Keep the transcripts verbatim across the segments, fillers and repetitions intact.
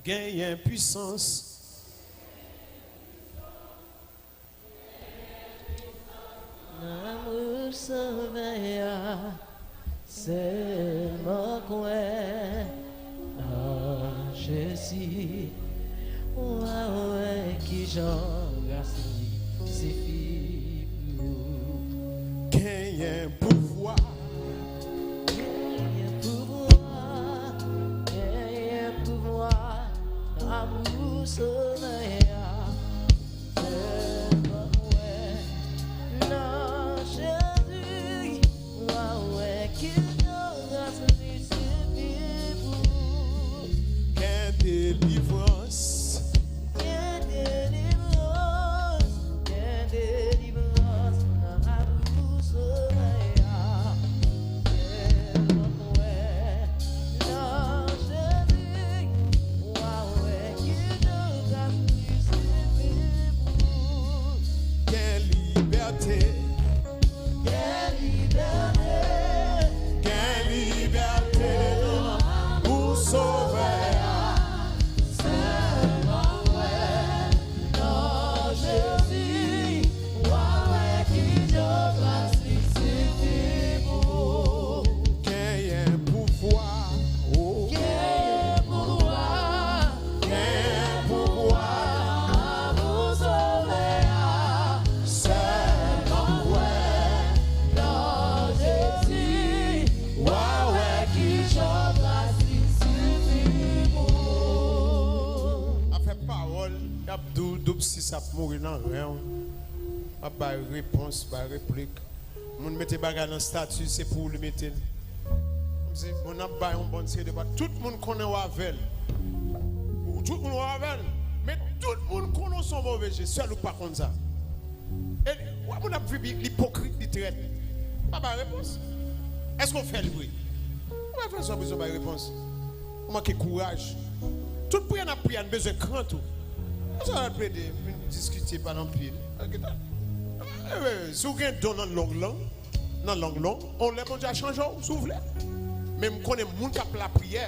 Genyen pwisans. Nan lanmou Sovè a, sèlman kwè nan Jezi, w a wè kijan gras li sifi pou ou. Genyen pouvwa. Genyen pouvwa, genyen pouvwa nan lanmou Sovè a. Sèlman kwè nan Jezi, w a wè kijan gras li sifi pou ou. Gen delivrans. Gen delivrans, gen delivrans nan lanmou Sovè a. Sèlman kwè nan Jezi, w a wè kijan gras li sifi pou ou. Gen libète. Gen libète. Gen libète nan lanmou Sovè a. Sèlman kwè nan Jezi, w a wè kijan gras li sifi pou ou. Genyen pouvwa, o. Genyen pouvwa, genyen pouvwa nan lanmou Sovè a. Sèlman kwè nan Jezi, w a wè kijan gras li sifi pou ou. Afè pawòl, y ap di w, doub sis ap mouri nan ren w. Ap bay repons, bay replik. Moun mete bagay nan estati, se pou ou li mete l. Kòmsi moun ap bay yon bann seri de pa. Tout moun konnen w avè l. Tout moun w avè l. Men tout moun konnen w se yon move je. Sèl ou k pa konn sa. E w wè moun ap viv ipokrit, li trèt. Pa bay repons. Èske w fè l vre? Ou pa fè sa, w bezwen bay repons. Ou manke kouraj. Tout priyè n ap priye a, n bezwen kran tou. Sa w al plede, vin diskite, pale anpil. Gade, si w gen don nan long lang, nan lang long, on lè Bondye a chanje w, si w vle. Men m konnen moun k ap lapriyè,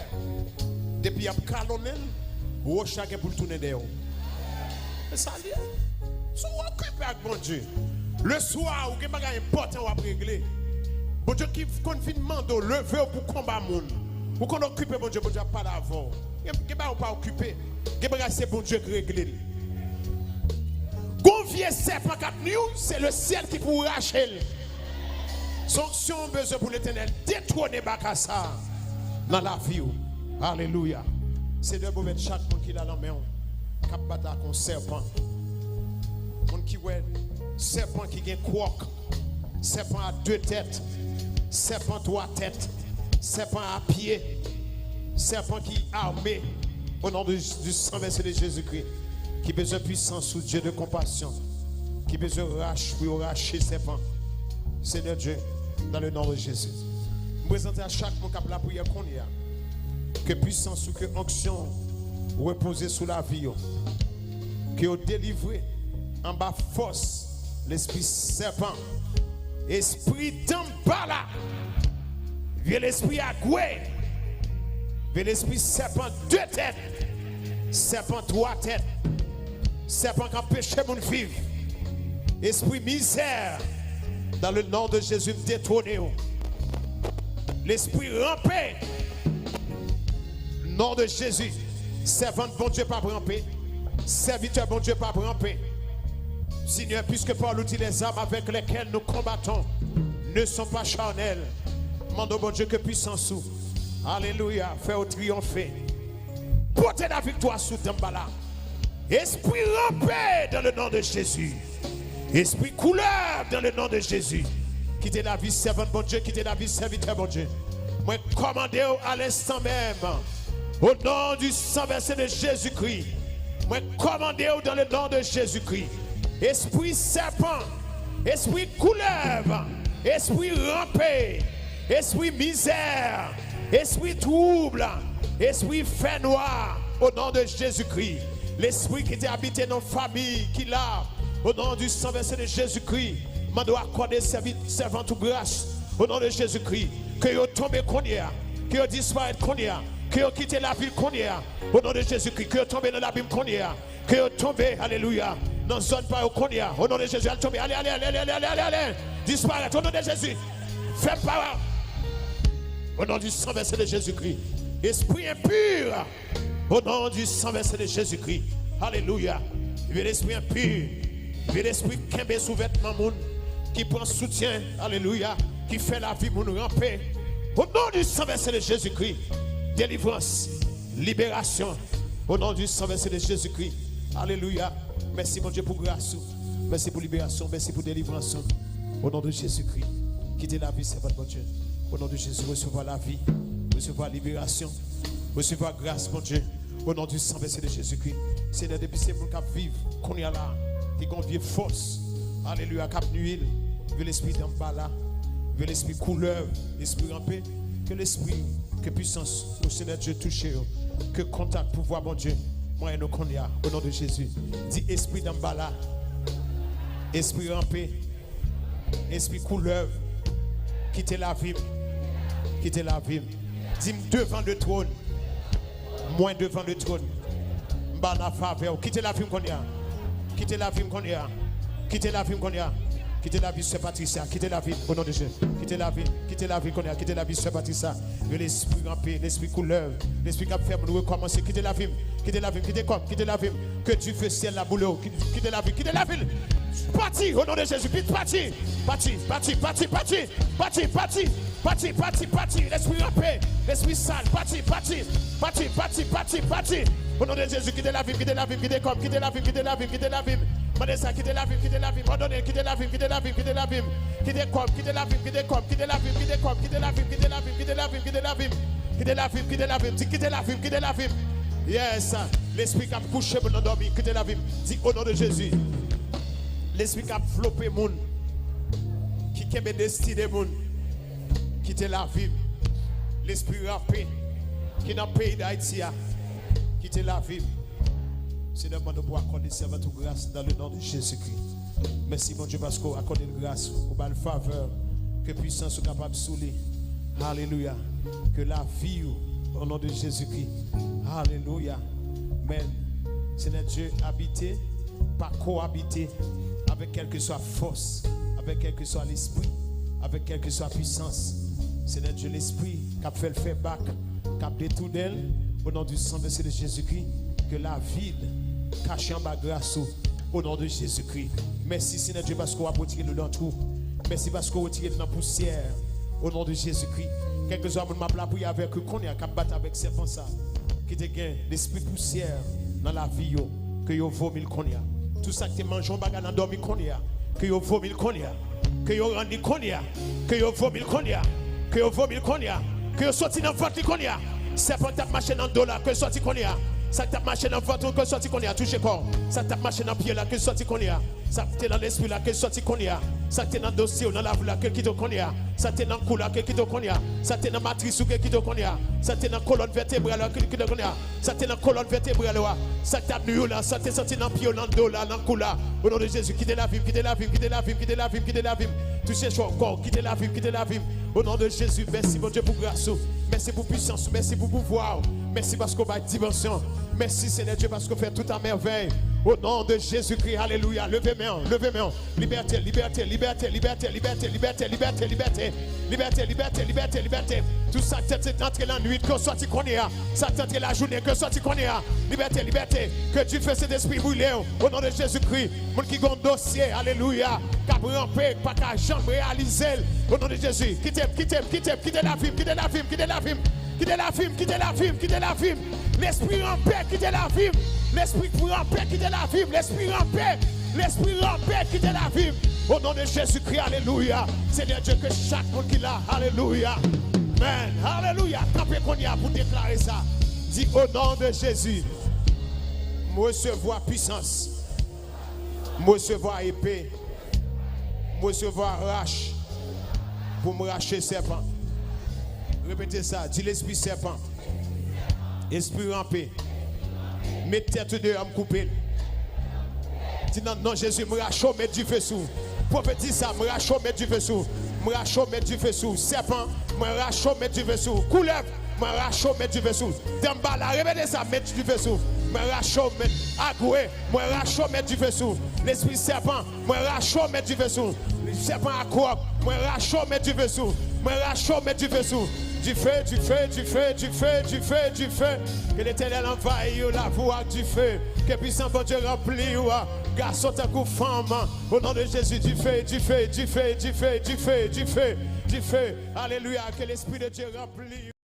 depi y ap kalonnen l, wòch la gen pou l tounen dèyè w. E sa l ye. Si w okipe ak Bondye, leswa, ou gen bagay enpòtan w ap regle. Bondye ki konn vin mande w, leve w pou konba moun. Ou konn okipe Bondye, Bondye ap pale avè w. Gen, gen bagay ou pa okipe. Gen bagay se Bondye k regle l. Gon vye sèpan k ap nwi w, se lesyèl ki pou rache l. Se onksyon w bezwen pou Letènèl detwone baka sa a nan lavi w. Alelouya. Senyè, remèt chak moun ki la nan men w, k ap bat ak yon sèpan. Moun ki wè sèpan ki gen kwòk, sèpan a de tèt, sèpan twa tèt, sèpan a pye, sèpan ki ame, au nom de, du sang versé de Jésus-Christ, ki bezwen pwisans ou, Dieu de compassion, ki bezwen rach, pou yo rache sèpan. Seigneur Dieu, dans le nom de Jésus. M prezante a chak moun k ap lapriyè kounye a. Ke pwisans ou, ke onksyon ou repoze sou lavi yo. Ke yo delivre anba fòs lespri sèpan, espri danmbala, vye lespri a gwe, vye lespri sèpan de tèt, sèpan twa tèt, sèpan k anpeche moun viv, espri mizè, dans le nom de Jésus, m detwone w. Lespri ranpe, non de Jezi, sèvant Bondye p ap ranpe, sèvitè Bondye p ap ranpe. Seigneur, puisque Paul dit, les armes avec lesquelles nous combattons ne sont pas charnelles, mande Bondye ke pwisans ou, alelouya, fè yo triyonfe. Pote laviktwa sou danmbala. Espri ranpe dans le nom de Jésus. Espri koulèv dans le nom de Jésus. Kite lavi sèvant Bondye, kite lavi sèvitè Bondye. Mwen kòmande w a lenstan menm, au nom du sang versé de Jésus-Christ. Mwen kòmande w dans le nom de Jésus-Christ. Espri sèpan, espri koulèv, espri ranpe, espri mizè, espri twoub, espri fènwa, au nom de Jésus-Christ. Lespri ki te abite nan fanmi ki la, au nom du sang versé de Jésus-Christ, mande w akòde sèvant ou gras, au nom de Jésus-Christ. Ke yo tonbe kounye a, ke yo disparèt kounye a, Ke yo kite lavil kounye a. O non de Jezikri, ke yo tonbe nan labim kounye a. Ke yo tonbe, alelouya, nan zòn pa yo kounye a. O non de Jezi, al tonbe, ale, ale, ale, ale, ale, ale, ale. Disparèt, o non de Jezi. Fè pa. O non di san vèse de Jezikri. Espri enpi. O non di san vèse de Jezikri. Alelouya. Vye lespri enpi. Vye lespri kenbe sou vètman moun. Ki pran soutyen. Alelouya. Ki fè lavi moun ranpe. O non di san vèse de Jezikri. Delivrans. Liberasyon. O non di san vèse de Jezikri. Alelouya. Mèsi, Bondye, pou gras ou. Mèsi pou liberasyon. Mèsi pou delivrans ou. O non de Jezikri. Kite lavi sèvant Bondye. O non de Jezi, resevwa lavi. Resevwa liberasyon. Resevwa gras, Bondye. O non di san vèse de Jezikri. Senyè, depi se moun k ap viv kounye a la, ki gon vye fòs, alelouya, k ap nwi l, vye lespri danmbala, vye lespri koulèv, lespri ranpe, ke lespri, ke pisans ou, Senyè Dye, touche yo. Ke kontak pouvwa Bondye mwen nou kounye a, o non de Jezi. Di, espri danmbala, espri ranpe, espri koulèv, kite lavi m. Kite lavi m. Di m, devan le trône. Mwen devan le trône. M ba la favè w. Kite lavi m kounye a. Kite lavi m kounye a. Kite lavi m kounye a. Kite lavi sè Patricia. Kite lavi m, o non de Jezi. Kite lavi m. Kite lavi kounye a. Kite lavi sè Patricia. Yo lespri ranpe, lespri koulèv, lespri k ap fè moun rekòmanse. Kite lavi m. Kite lavi m. Kite kò m. Kite lavi m. Ke dife syèl la boule w. Kite, kite lavi. Kite lavi l. Pati, o non de Jezi. Vit pati. Pati, pati, pati, pati. Pati, pati, pati, pati, pati. Lespri ranpe, lespri sal, pati, pati, pati, pati, pati, pati. O non de Jezi, kite lavi m, kite lavi m, kite kò m, kite lavi m, kite lavi m, kite lavi m. Mande sa, kite lavi m, kite lavi m, òdone, kite lavi m, kite lavi m, kite lavi m. Kite kò m, kite lavi m, kite kò m, kite lavi m, kite kò m, kite lavi m, kite lavi m, kite lavi m, kite lavi m. Kite lavi m, kite lavi m, di, kite lavi m, kite lavi m. Yes. Lespri k ap kouche moun nan dòmi, kite lavi m. Di, o non de Jezi. Lespri k ap vlope moun, ki kenbe destine moun, kite lavi m. Lespri ranpe, ki nan peyi Dayiti a, kite lavi m. Senyè, mande pou akòde sèvant ou gras dans le nom de Jésus-Christ. Mèsi, Bondye, paske w akòde l gras, ou ba l favè, ke pisans ou kapab sou li. Alelouya. Ke lavi w, o non de Jezikri. Alelouya. Amen. Senyè Dye, abite, pa koabite avèk kèlkeswa fòs, avèk kèlkeswa lespri, avèk kèlkeswa pisans. Senyè Dye, lespri k ap fè l fè bak, k ap detounen l, o non di san vèse de Jezikri, ke lavi l kache anba gras ou, o non de Jezikri. Mèsi, Senyè Dye, paske w ap retire nou nan twou. Mèsi paske w retire nou nan pousyè, o non de Jezikri. Kèlkeswa moun m ap lapriyè avèk ou kounye a, k ap bat avèk sèpan sa, ki te gen lespri pousyè nan lavi yo, ke yo vomi l kounye a. Tout sa ki te manje yon bagay nan dòmi kounye a, ke yo vomi l kounye a. Ke yo rann li kounye a. Ke yo vomi l kounye a. Ke yo vomi l kounye a. Ke yo soti nan vant li kounye a. Sèpan k t ap mache nan do la, ke l soti kounye a. Sa k t ap mache nan vant ou, ke l soti kounye a. Touche kò w. Sa k t ap mache nan pye w la, ke l soti kounye a. Sa k te nan lespri w la, ke l soti kounye a. Sa k te nan dosye w, nan lavi w la, ke l kite w kounye a. Sa k te nan kou w la, ke l kite w kounye a. Sa k te nan matris ou, ke l kite w kounye a. Sa k te nan kolòn vètebral ou la, ke l kite w kounye a. Sa k te nan kolòn vètebral ou a, sa k t ap nwi w la, sa k te soti nan pye w, nan do w la, nan kou w la. O non de Jezi, kite lavi m, kite lavi m, kite lavi m, kite lavi m, kite lavi m. Touche kò w, kite lavi m, kite lavi m. O non de Jezi, mèsi, Bondye, pou gras ou. Mèsi pou pisans ou, mèsi pou pouvwa w. Mèsi paske w bay dimansyon. Mèsi, Senyè Dye, paske w fè tout a mèvèy. O non de Jezikri, alelouya. Leve men w, leve men w. Libète, libète, libète, libète. Libète, libète, libète, libète. Libète, libète, libète, libète. Tout sa ki te antre lannwit, ke yo soti kounye a. Sa ki te antre lajounen, ke yo soti kounye a. Libète, libète. Ke dife Sentespri brile yo. O non de Jezikri. Moun ki gon dosye, alelouya, k ap ranpe, k pa ka janm reyalize l. O non de Jezi. Kite m, kite m, kite m, kite lavi m, kite lavi m, kite lavi m. Kite lavi m, kite lavi m, kite lavi m. Lespri ranpe, kite lavi m. Lespri ranpe, kite lavi m. Lespri ranpe. Lespri ranpe, kite lavi m. O non de Jezikri, alelouya. Senyè Dye, ke chak moun ki la, alelouya. Amen. Alelouya. Kanpe kounye a pou deklare sa. Di, o non de Jezi, m resevwa pisans. M resevwa epe. M resevwa rach pou m rache sèpan. Repete sa, di, lespri sèpan, espri ranpe, met tèt ou deyò, m koupe l. Di, nan non Jezi, m rache w, met dife sou w. Pwofetize sa, m rache w, met dife sou w. M rache w, met dife sou w. Sèpan, mwen rache w, met dife sou w. Koulèv, Mwen rache w, met dife sou. Danmbala, repete sa, met dife sou. Mwen rache w, met agwe. Mwen rache w, met dife sou. Lespri sèpan, mwen rache w, met dife sou. Sèpan a kòb, mwen rache w, met dife sou. Mwen rache w, met dife sou. Dife, dife, dife, dife, dife, dife. Ke Letènèl anvayi yo lavi w ak dife. Ke pwisans Bondye ranpli w. Gason tankou fanm. O non de Jezi, dife, dife, dife, dife, dife, dife, dife. Alelouya, ke Lespri de Dye ranpli w.